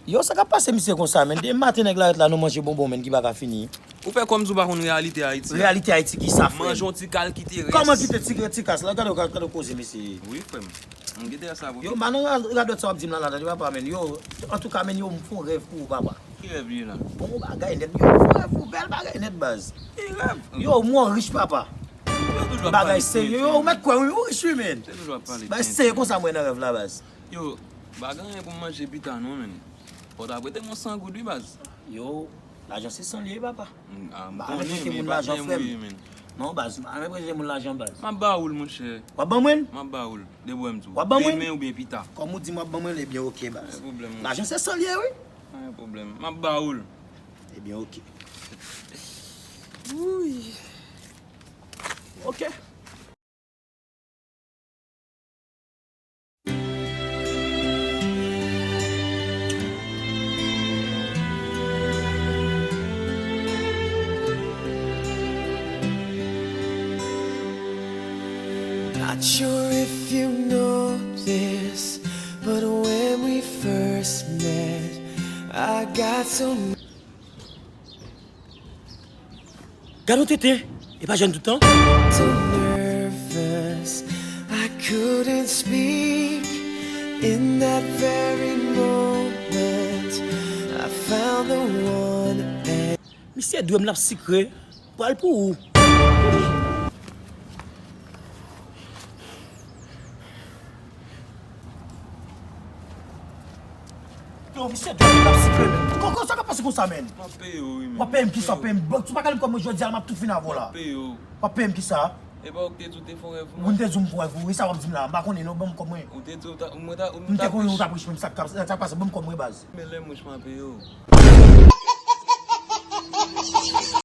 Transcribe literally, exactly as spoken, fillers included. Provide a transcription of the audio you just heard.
Yo, sa k ap pase misye konsa, menn? Depi maten nèg la ret la, nou manje bonbon, menn, ki pa ka fini. Ou fè kòmsi w pa konn reyalite Ayiti a. Reyalite Ayiti ki sa, frè? Manje yon ti kal kite rès. Kòman kite ti, ti kas la? Gade, gade, gade koze, mesye. Wi, frè m. M kite sa pou. Yo, m pa nan ra-, radòt sa w ap di m la, la, tande, papa, menn. Yo, antouka, menn, yo, m fè yon rèv pou ou, papa. Ki rèv li ye la? Bon bagay nèt, yo, m fè yon rèv pou ou, bèl bagay nèt, baz. Ki rèv? Yo, m wè w rich, papa. Yo toujou ap pale. Bagay serye, yo, ou mèt kwè, wi, ou rich, wi, menn. Se toujou ap pale. Bagay serye konsa, m wè nan rèv la, baz. Yo, pa gen anyen pou m manje pita, non, menn. Fò w ta prete m yon san goud, wi, baz. Yo, lajan se san l ye, papa. M, a, m pa renmen prete moun lajan, frè m. Non, baz, m pa renmen prete moun lajan, baz. M ap ba ou l, monchè. W ap ban mwen l? M ap ba ou l. Depi w wè m di w. W ap ban mwen l? Demen oubyen pita. Kòm ou di m w ap ban mwen l, ebyen, oke, baz. Pa gen pwoblèm, monchè. Lajan se san l ye, wi. Pa gen pwoblèm. M ap ba ou l. Ebyen, oke. Wouy. Oke. Not sure if you know this, but when we first met, I got so Gad yon tenten, e pa jèn toutan. So nervous, I couldn't speak. In that very moment, I found the one and Misye dwe m l ap sikre, pral pou ou. Yo, misye dwe m l ap sikre, menn. Kòkò, sa k ap pase konsa, menn? M ap peye w, wi, menn. W ap peye m kisa, w ap peye m? Bon, si w pa ka lè m kòb mwen jodi a, m ap tou fini avè w la. M ap peye w. W ap peye m kisa? E pa ou ki te di w te fè yon rèv pou mwen? Ou te di w m fè yon rèv pou ou, e sa w ap di m la? M pa konnen non, ban m kòb mwen. Ou te di w ta, mwen ta, m te konnen ou t ap rich, men sa k ap, sa k ap pase, ban m kòb mwen, baz. Men lè m rich, m a peye w.